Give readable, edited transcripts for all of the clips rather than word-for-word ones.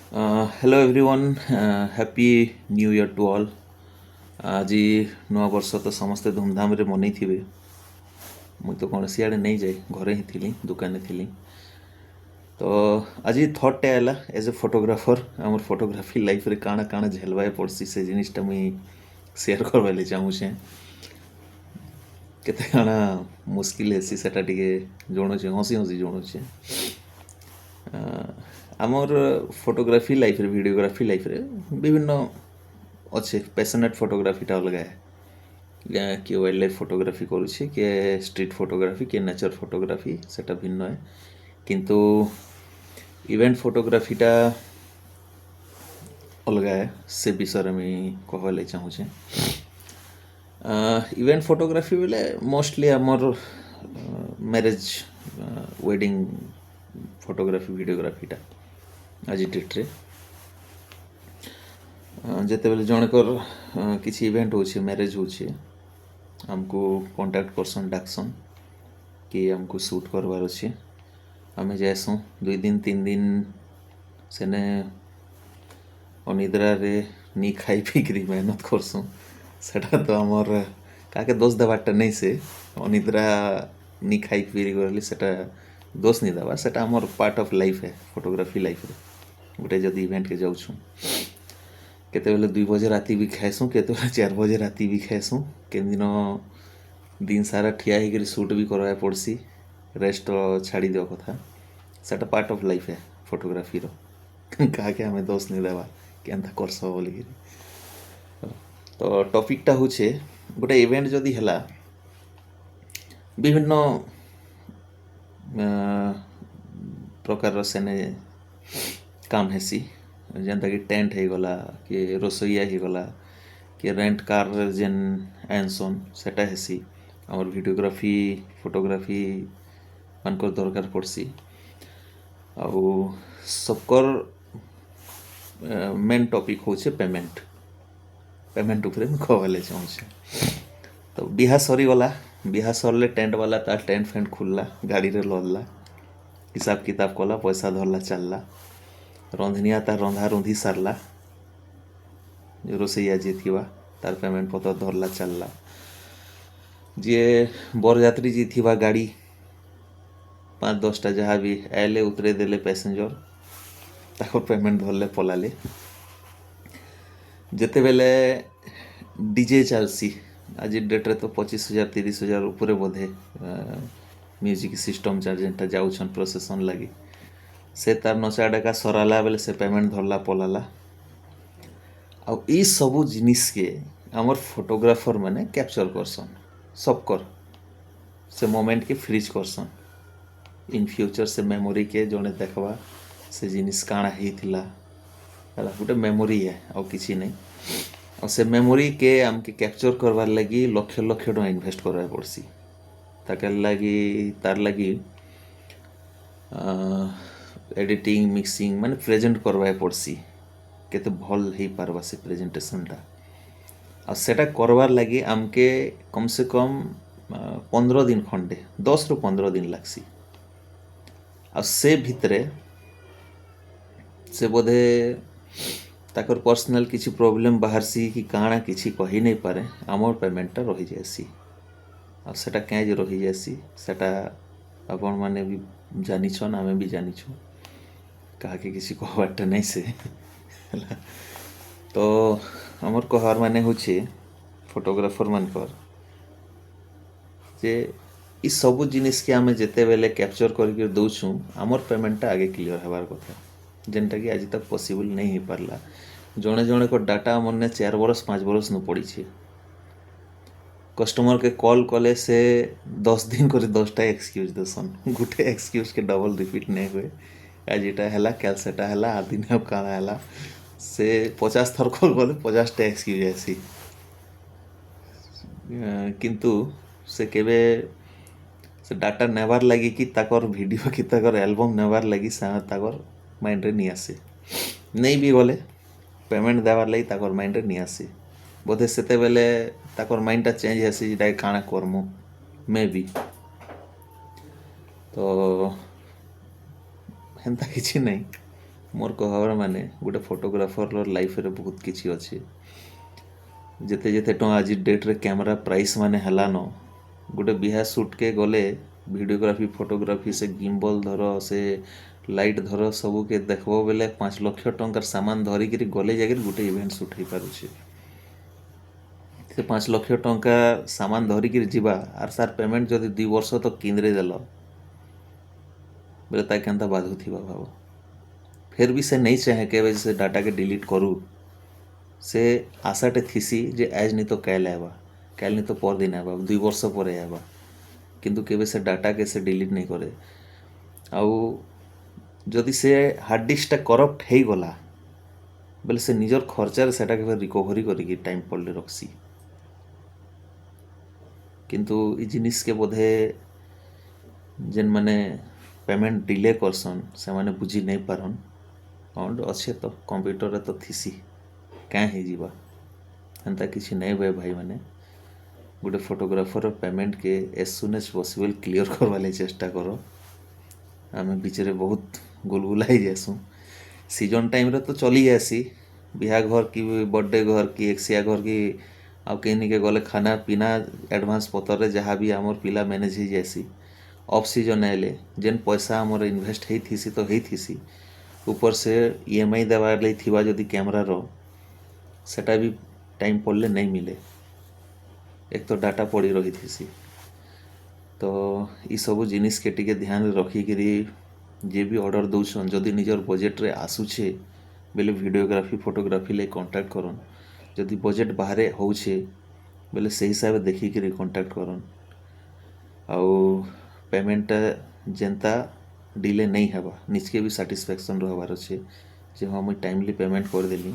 Hello everyone, happy new year to all. ଆଜି ନୂଆ ବର୍ଷ ତ ସମସ୍ତେ ଧୁମଧାମରେ ମନେଇଥିବେ। ମୁଇଁ ତ କୌଣସି ଆଡ଼େ ନେଇ ଯାଇ, ଘରେ ହିଁ ଥିଲି, ଦୋକାନରେ ଥିଲି। ତ ଆଜି ଥଟ୍ଟେ ଆଇଲା, ଏଜ୍ ଏ ଫଟୋଗ୍ରାଫର ଆମର ଫଟୋଗ୍ରାଫି ଲାଇଫ୍ରେ କାଣା କାଣା ଝେଲବାକେ ପଡ଼୍ସି, ସେ ଜିନିଷଟା ମୁଇଁ ସେୟାର କରବାର୍ ଲାଗି ଚାହୁଁଛେଁ। କେତେ କାଣା ମୁସ୍କିଲ୍ ହେସି, ସେଟା ଟିକେ ଜଣଉଛେ, ହସି ହସି ଜଣଉଛେ। ଆମର୍ ଫଟୋଗ୍ରାଫି ଲାଇଫ୍ରେ, ଭିଡ଼ିଓଗ୍ରାଫି ଲାଇଫ୍ରେ ବିଭିନ୍ନ ଅଛେ। ପେସନେଟ୍ ଫଟୋଗ୍ରାଫିଟା ଅଲଗା ହେ। କିଏ ୱାଇଲ୍ଡ ଲାଇଫ୍ ଫଟୋଗ୍ରାଫି କରୁଛି, କିଏ ଷ୍ଟ୍ରିଟ୍ ଫଟୋଗ୍ରାଫି, କିଏ ନେଚର୍ ଫଟୋଗ୍ରାଫି, ସେଟା ଭିନ୍ନ ହେ। କିନ୍ତୁ ଇଭେଣ୍ଟ ଫଟୋଗ୍ରାଫିଟା ଅଲଗା ହେ। ସେ ବିଷୟରେ ମୁଇଁ କହିବାର୍ ଲାଗି ଚାହୁଁଛେ। ଇଭେଣ୍ଟ ଫଟୋଗ୍ରାଫି ବେଲେ ମୋଷ୍ଟଲି ଆମର୍ ମ୍ୟାରେଜ୍, ୱେଡ଼ିଂ ଫଟୋଗ୍ରାଫି, ଭିଡ଼ିଓଗ୍ରାଫିଟା। ଆଜି ଡେଟ୍ରେ ଯେତେବେଲେ ଜଣକର କିଛି ଇଭେଣ୍ଟ ହଉଛେ, ମ୍ୟାରେଜ୍ ହଉଛେ, ଆମକୁ କଣ୍ଟାକ୍ଟ କରସନ୍, ଡାକସନ୍ କି ଆମକୁ ସୁଟ୍ କରବାର୍ ଅଛି। ଆମେ ଯାଏସୁଁ, 2 ଦିନ 3 ଦିନ ସେନେ ଅନିଦ୍ରାରେ ନି ଖାଇ ପିଇକିରି ମେହନତ କରସୁଁ। ସେଟା ତ ଆମର୍ କାହାକେ ଦୋଷ ଦେବାରଟା ନେଇ। ସେ ଅନିଦ୍ରା, ନି ଖାଇ ପିଇ ଗଲେ ସେଟା ଦୋଷ ନି ଦେବା। ସେଟା ଆମର୍ ପାର୍ଟ ଅଫ୍ ଲାଇଫ୍ ହେ। ଫଟୋଗ୍ରାଫି ଲାଇଫ୍ରେ ଗୋଟେ ଯଦି ଇଭେଣ୍ଟକେ ଯାଉଛୁଁ, କେତେବେଲେ 2 ବଜେ ରାତି ବି ଖାଏସୁଁ, କେତେବେଲେ 4 ବଜେ ରାତି ବି ଖାଏସୁଁ। କେନ୍ ଦିନ ଦିନ ସାରା ଠିଆ ହେଇକିରି ସୁଟ୍ ବି କରବାକେ ପଡ଼୍ସି। ରେଷ୍ଟ ଛାଡ଼ି ଦିଅ କଥା, ସେଟା ପାର୍ଟ ଅଫ୍ ଲାଇଫ୍ ହେ ଫଟୋଗ୍ରାଫିର। କାହାକେ ଆମେ ଦୋଷ ନି ଦେବା କେନ୍ତା କରସ ବୋଲିକିରି। ତ ଟପିକ୍ଟା ହଉଛେ, ଗୋଟେ ଇଭେଣ୍ଟ ଯଦି ହେଲା, ବିଭିନ୍ନ ପ୍ରକାରର ସେନେ କାମ ହେସି। ଯେନ୍ତାକି ଟେଣ୍ଟ ହେଇଗଲା, କି ରୋଷେଇଆ ହେଇଗଲା, କି ରେଣ୍ଟ କାର୍ ଯେନ୍ ଆନସନ୍, ସେଟା ହେସି। ଆମର୍ ଭିଡ଼ିଓଗ୍ରାଫି, ଫଟୋଗ୍ରାଫି ମାନଙ୍କର ଦରକାର ପଡ଼୍ସି। ଆଉ ସବକର୍ ମେନ୍ ଟପିକ୍ ହଉଛେ ପେମେଣ୍ଟ। ପେମେଣ୍ଟ ଉପରେ ମୁଁ କହିବାର୍ ଲାଗି ଚାହୁଁଛେ। ତ ବିହା ସରିଗଲା। ବିହା ସରିଲେ ଟେଣ୍ଟ ବାଲା ତାର ଟେଣ୍ଟ ଫେଣ୍ଟ ଖୋଲିଲା, ଗାଡ଼ିରେ ଲଦଲା, ହିସାବ କିତାବ କଲା, ପଇସା ଧରଲା, ଚାଲଲା। ରନ୍ଧନିଆ ତାର ରନ୍ଧା ରୁନ୍ଧି ସାରଲା, ରୋଷେଇଆ ଯିଏ ଥିବା ତାର ପେମେଣ୍ଟ ପତ୍ର ଧରଲା, ଚାଲଲା। ଯିଏ ବରଯାତ୍ରୀ ଯିଏ ଥିବା, ଗାଡ଼ି ପାଞ୍ଚ ଦଶଟା ଯାହା ବି ଆଇଲେ, ଉତରେଇ ଦେଲେ ପ୍ୟାସେଞ୍ଜର, ତାଙ୍କର ପେମେଣ୍ଟ ଧରଲେ, ପଲାଲେ। ଯେତେବେଲେ ଡିଜେ ଚାଲସି, ଆଜି ଡେଟ୍ରେ ତ 25,000 30,000 ଉପରେ ବୋଧେ ମ୍ୟୁଜିକ୍ ସିଷ୍ଟମ୍ ଯେନ୍ଟା ଯାଉଛନ୍ ପ୍ରୋସେସନ୍ ଲାଗି, ସେ ତାର ନଚା ଡେକା ସରାଲା ବେଲେ ସେ ପେମେଣ୍ଟ ଧରଲା, ପଲାଲା। ଆଉ ଇ ସବୁ ଜିନିଷ୍କେ ଆମର୍ ଫଟୋଗ୍ରାଫର ମାନେ କ୍ୟାପଚର୍ କରସନ୍। ସବକର୍ ସେ ମୋମେଣ୍ଟକେ ଫ୍ରିଜ୍ କରସନ୍। ଇନ୍ ଫ୍ୟୁଚର୍ ସେ ମେମୋରିକେ ଜଣେ ଦେଖ୍ବା, ସେ ଜିନିଷ୍ କାଣା ହେଇଥିଲା ହେଲା। ଗୋଟେ ମେମୋରି ହେ, ଆଉ କିଛି ନାଇଁ। ଆଉ ସେ ମେମୋରିକେ ଆମକେ କ୍ୟାପଚର୍ କରବାର୍ ଲାଗି ଲକ୍ଷ ଲକ୍ଷ ଟଙ୍କା ଇନଭେଷ୍ଟ କରବାକେ ପଡ଼୍ସି। ତାକର୍ ଲାଗି, ତାର୍ ଲାଗି ଏଡ଼ିଟିଂ, ମିକ୍ସିଂ, ମାନେ ପ୍ରେଜେଣ୍ଟ କରବାକେ ପଡ଼୍ସି, କେତେ ଭଲ୍ ହେଇପାରବା ସେ ପ୍ରେଜେଣ୍ଟେସନ୍ଟା। ଆଉ ସେଟା କରବାର୍ ଲାଗି ଆମକେ କମ୍ ସେ କମ୍ 15 ଦିନ ଖଣ୍ଡେ, 10ରୁ 15 ଦିନ ଲାଗ୍ସି। ଆଉ ସେ ଭିତରେ ସେ ବୋଧେ ତାକର ପର୍ସନାଲ୍ କିଛି ପ୍ରୋବ୍ଲେମ୍ ବାହାରସି କି କାଣା, କିଛି କହି ନାଇଁ ପାରେ, ଆମର୍ ପେମେଣ୍ଟଟା ରହିଯାଏସି। ଆଉ ସେଟା କାଁ ଯେ ରହିଯାଏସି, ସେଟା ଆପଣମାନେ ବି ଜାନିଛନ୍, ଆମେ ବି ଜାନିଛୁଁ। କାହାକେ କିଛି କହବାରଟା ନାଇଁ ସେ ହେଲା। ତ ଆମର୍ କହବାର୍ ମାନେ ହଉଛେ ଫଟୋଗ୍ରାଫର ମାନକର୍ ଯେ ଇ ସବୁ ଜିନିଷ୍କେ ଆମେ ଯେତେବେଲେ କ୍ୟାପଚର୍ କରିକି ଦଉଛୁଁ, ଆମର୍ ପେମେଣ୍ଟଟା ଆଗେ କ୍ଲିୟର୍ ହେବାର୍ କଥା, ଯେନ୍ଟାକି ଆଜି ତକ୍ ପସିବଲ୍ ନାଇଁ ହେଇପାରଲା। ଜଣେ ଜଣଙ୍କ ଡାଟା ଆମର୍ନେ 4 ବରଷ 5 ବରଷ ନୁ ପଡ଼ିছে। କଷ୍ଟମର୍କେ କଲ୍ କଲେ ସେ 10 ଦିନ କରି 10ଟା ଏକ୍ସକ୍ୟୁଜ୍ ଦେସନ୍। ଗୋଟେ ଏକ୍ସକ୍ୟୁଜ୍କେ ଡବଲ୍ ରିପିଟ୍ ନାଇଁ ହୁଏ। ଆଜି ଏଇଟା ହେଲା, କାଲ୍ ସେଟା ହେଲା, ଆର୍ ଦିନେ ଆଉ କାଣା ହେଲା। ସେ 50 ଥର କଲ୍ କଲେ 50ଟା ଏକ୍ସକ୍ୟୁଜ୍ ଆସି। କିନ୍ତୁ ସେ କେବେ ସେ ଡାଟା ନେବାର୍ ଲାଗି କି ତାକର୍ ଭିଡ଼ିଓ କି ତାକର୍ ଆଲବମ୍ ନେବାର୍ ଲାଗି ତାକର୍ ମାଇଣ୍ଡରେ ନି ଆସେ। ନେଇ ବି ଗଲେ ପେମେଣ୍ଟ ଦେବାର୍ ଲାଗି ତାକର୍ ମାଇଣ୍ଡରେ ନି ଆସେ। ବୋଧେ ସେତେବେଲେ ତାକର୍ ମାଇଣ୍ଡଟା ଚେଞ୍ଜ ହେସି, ଯେଟା କାଣା କର୍ମୁ ମେ ବି। ତ ହେନ୍ତା କିଛି ନାଇଁ। ମୋର୍ କହେବାର୍ ମାନେ ଗୋଟେ ଫଟୋଗ୍ରାଫର୍ର ଲାଇଫ୍ରେ ବହୁତ କିଛି ଅଛି। ଯେତେ ଯେତେ ଟଙ୍କା ଆଜି ଡେଟ୍ରେ କ୍ୟାମେରା ପ୍ରାଇସ୍ ମାନେ ହେଲାନ, ଗୋଟେ ବିହା ସୁଟ୍କେ ଗଲେ ଭିଡ଼ିଓଗ୍ରାଫି, ଫଟୋଗ୍ରାଫି, ସେ ଗିମ୍ବଲ୍ ଧର, ସେ ଲାଇଟ୍ ଧର, ସବୁକେ ଦେଖ୍ବ ବେଲେ 5 ଲକ୍ଷ ଟଙ୍କାର ସାମାନ ଧରିକିରି ଗଲେ ଯାଇକିରି ଗୋଟେ ଇଭେଣ୍ଟ ସୁଟ୍ ହେଇପାରୁଛେ। ସେ 5 ଲକ୍ଷ ଟଙ୍କା ସାମାନ ଧରିକିରି ଯିବା ଆର୍ ସାର୍ ପେମେଣ୍ଟ ଯଦି 2 ବର୍ଷ ତ କିନ୍ଦ୍ରେ ଦେଲ ବେଲେ ତାକେ କେନ୍ତା ବାଧୁଥିବା ଭାବ। ଫେର୍ ବି ସେ ନେଇ ଚାହେଁ କେବେ ସେ ଡାଟାକେ ଡିଲିଟ୍ କରୁ। ସେ ଆଶାଟେ ଥିସି ଯେ ଆଜ୍ ନି ତ କାଏଲ୍ ଆଏବା, କାଏଲ୍ ନି ତ ପରଦିନ ଆଏବା, 2 ବର୍ଷ ପରେ ଆଏବା, କିନ୍ତୁ କେବେ ସେ ଡାଟାକେ ସେ ଡିଲିଟ୍ ନେଇ କରେ। ଆଉ ଯଦି ସେ ହାର୍ଡ଼ ଡିସ୍କଟା କରପ୍ଟ ହେଇଗଲା ବେଲେ ସେ ନିଜର ଖର୍ଚ୍ଚାରେ ସେଟାକେ ଫେର୍ ରିକଭରି କରିକି ଟାଇମ୍ ପଡ଼ଲେ ରଖ୍ସି। କିନ୍ତୁ ଇ ଜିନିଷ୍କେ ବୋଧେ ଯେନ୍ମାନେ ପେମେଣ୍ଟ ଡିଲେ କରସନ୍, ସେମାନେ ବୁଝି ନେଇ ପାରନ୍। ହଁ, ଅଛେ ତ, କମ୍ପ୍ୟୁଟରରେ ତ ଥିସି, କାଁ ହେଇଯିବା, ହେନ୍ତା କିଛି ନାଇଁ ହୁଏ। ଭାଇମାନେ, ଗୋଟେ photographer ପେମେଣ୍ଟକେ as soon as possible clear କରବାର୍ ଲାଗି ଚେଷ୍ଟା କର। ଆମେ ବିଚରେ ବହୁତ ଗୁଲଗୁଲା ହେଇଯାଏସୁଁ। ସିଜନ୍ ଟାଇମ୍ରେ ତ ଚଲି ଯାଏସି। ବିହା ଘର କି ବର୍ଥଡେ ଘର କି ଏକ୍ସିଆ ଘର କି ଆଉ କେନିକେ ଗଲେ ଖାନା ପିନା ଆଡ଼ଭାନ୍ସ ପତରରେ ଯାହା ବି ଆମର୍ ପିଲା ମ୍ୟାନେଜ୍ ହେଇଯାଏସି। ଅଫ୍ ସିଜନ୍ ଆଇଲେ ଯେନ୍ ପଇସା ଆମର ଇନଭେଷ୍ଟ ହେଇଥିସି ତ ହେଇଥିସି, ଉପର ସେ ଇଏମ୍ଆଇ ଦେବାର୍ ଲାଗି ଥିବା ଯଦି କ୍ୟାମେରାର, ସେଟା ବି ଟାଇମ୍ ପଡ଼ଲେ ନାଇଁ ମିଲେ। ଏକ ତ ଡାଟା ପଡ଼ି ରହିଥିସି। ତ ଇସବୁ ଜିନିଷ୍କେ ଟିକେ ଧ୍ୟାନରେ ରଖିକିରି ଯିଏ ବି ଅର୍ଡ଼ର ଦଉଛନ୍, ଯଦି ନିଜର ବଜେଟ୍ରେ ଆସୁଛେ ବେଲେ ଭିଡ଼ିଓଗ୍ରାଫି, ଫଟୋଗ୍ରାଫି ଲାଗି କଣ୍ଟାକ୍ଟ କରନ୍। ଯଦି ବଜେଟ୍ ବାହାରେ ହଉଛେ ବେଲେ ସେଇ ହିସାବରେ ଦେଖିକିରି କଣ୍ଟାକ୍ଟ କରନ୍। ଆଉ ପେମେଣ୍ଟଟା ଯେନ୍ତା ଡିଲେ ନେଇ ହେବା, ନିଜକେ ବି ସାଟିସ୍ଫ୍ୟାକ୍ସନ୍ ରହବାର ଅଛେ ଯେ ହଁ, ମୁଇଁ ଟାଇମଲି ପେମେଣ୍ଟ କରିଦେଲି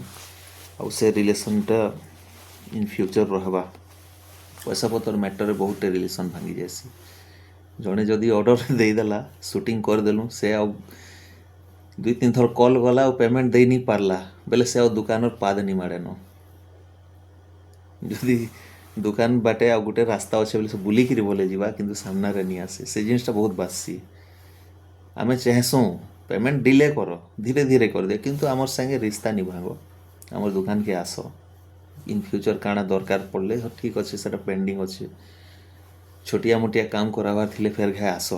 ଆଉ ସେ ରିଲେସନ୍ଟା ଇନ୍ ଫ୍ୟୁଚର୍ ରହବା। ପଇସା ପତର ମ୍ୟାଟର୍ରେ ବହୁତଟେ ରିଲେସନ୍ ଭାଙ୍ଗି ଯାଏସି। ଜଣେ ଯଦି ଅର୍ଡ଼ର ଦେଇଦେଲା, ସୁଟିଂ କରିଦେଲୁ, ସେ ଆଉ ଦୁଇ ତିନି ଥର କଲ୍ ଗଲା ଆଉ ପେମେଣ୍ଟ ଦେଇ ନି ପାରଲା ବେଲେ ସେ ଆଉ ଦୁକାନର ପାଦ ନି ମାଡ଼େନ। ଯଦି ଦୁକାନ ବାଟେ ଆଉ ଗୋଟେ ରାସ୍ତା ଅଛେ ବେଲେ ସେ ବୁଲିକିରି ବୋଲେ ଯିବା, କିନ୍ତୁ ସାମ୍ନାରେ ନି ଆସେ। ସେ ଜିନିଷଟା ବହୁତ ବାଧ୍ସି। ଆମେ ଚାହେଁସୁଁ ପେମେଣ୍ଟ ଡିଲେ କର, ଧୀରେ ଧୀରେ କରିଦିଅ, କିନ୍ତୁ ଆମର୍ ସାଙ୍ଗେ ରିସ୍ତା ନି ଭାଙ୍ଗ, ଆମର୍ ଦୁକାନକେ ଆସ। ଇନ୍ ଫ୍ୟୁଚର୍ କାଣା ଦରକାର ପଡ଼ଲେ, ହଁ, ଠିକ୍ ଅଛି, ସେଟା ପେଣ୍ଡିଂ ଅଛି, ଛୋଟିଆ ମୋଟିଆ କାମ କରାବାର ଥିଲେ ଫେର୍ ଘାଏ ଆସ।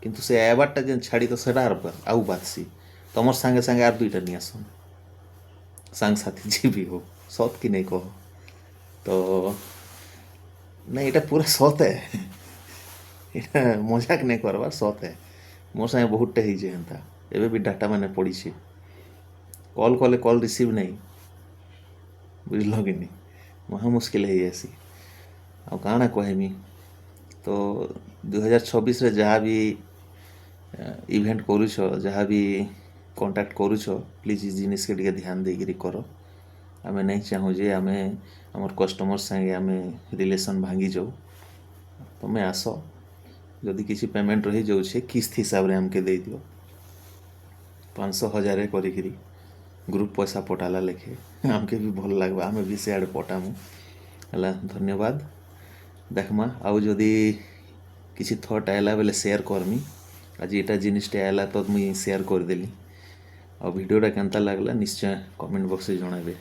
କିନ୍ତୁ ସେ ଆଇବାରଟା ଯେନ୍ ଛାଡ଼ି ତ ସେଟା ଆର୍ ଆଉ ବାଧ୍ସି। ତମର୍ ସାଙ୍ଗେ ସାଙ୍ଗେ ଆର୍ ଦୁଇଟା ନି ଆସନ୍, ସାଙ୍ଗସାଥି ଯିଏ ବି ହଉ। ସତ୍ କି ନାଇଁ କହ ତ? ନାଇଁ, ଏଇଟା ପୁରା ସତ୍ ହେ, ଏଇଟା ମଜାକ ନାଇଁ କରବାର୍, ସତ୍ ହେ। ମୋର୍ ସାଙ୍ଗେ ବହୁତଟେ ହେଇଛେ ହେନ୍ତା। ଏବେ ବି ଡାଟା ମାନେ ପଡ଼ିছে। କଲ୍ କଲେ କଲ୍ ରିସିଭ୍ ନାଇଁ, ବୁଝିଲ କି ନି? ମହା ମୁସ୍କିଲ ହେଇଯାଏସି। ଆଉ କାଣା କହେମି? ତ 2026ରେ ଯାହା ବି ଇଭେଣ୍ଟ କରୁଛ, ଯାହା ବି କଣ୍ଟାକ୍ଟ କରୁଛ, ପ୍ଲିଜ୍ ଇ ଜିନିଷ୍କେ ଟିକେ ଧ୍ୟାନ ଦେଇକିରି କର। ଆମେ ନାଇଁ ଚାହୁଁ ଯେ ଆମେ ଆମର୍ କଷ୍ଟମର୍ ସାଙ୍ଗେ ଆମେ ରିଲେସନ୍ ଭାଙ୍ଗି ଯାଉ। ତମେ ଆସ, ଯଦି କିଛି ପେମେଣ୍ଟ ରହିଯାଉଛେ, କିସ୍ତି ହିସାବରେ ଆମକେ ଦେଇଦିଅ, 500, 1000 କରିକିରି ଗ୍ରୁପ୍ ପଇସା ପଟାଲା ଲେଖେ ଆମକେ ବି ଭଲ୍ ଲାଗ୍ବା, ଆମେ ବି ସିଆଡ଼େ ପଟାମୁ। ହେଲା, ଧନ୍ୟବାଦ। ଦେଖ୍ମା, ଆଉ ଯଦି କିଛି ଥଟ୍ ଆଇଲା ବେଲେ ସେୟାର କର୍ମି। ଆଜି ଏଇଟା ଜିନିଷଟେ ଆଇଲା ତ ମୁଇଁ ସେୟାର କରିଦେଲି। ଆଉ ଭିଡ଼ିଓଟା କେନ୍ତା ଲାଗଲା, ନିଶ୍ଚୟ କମେଣ୍ଟ ବକ୍ସରେ ଜଣାଇବେ।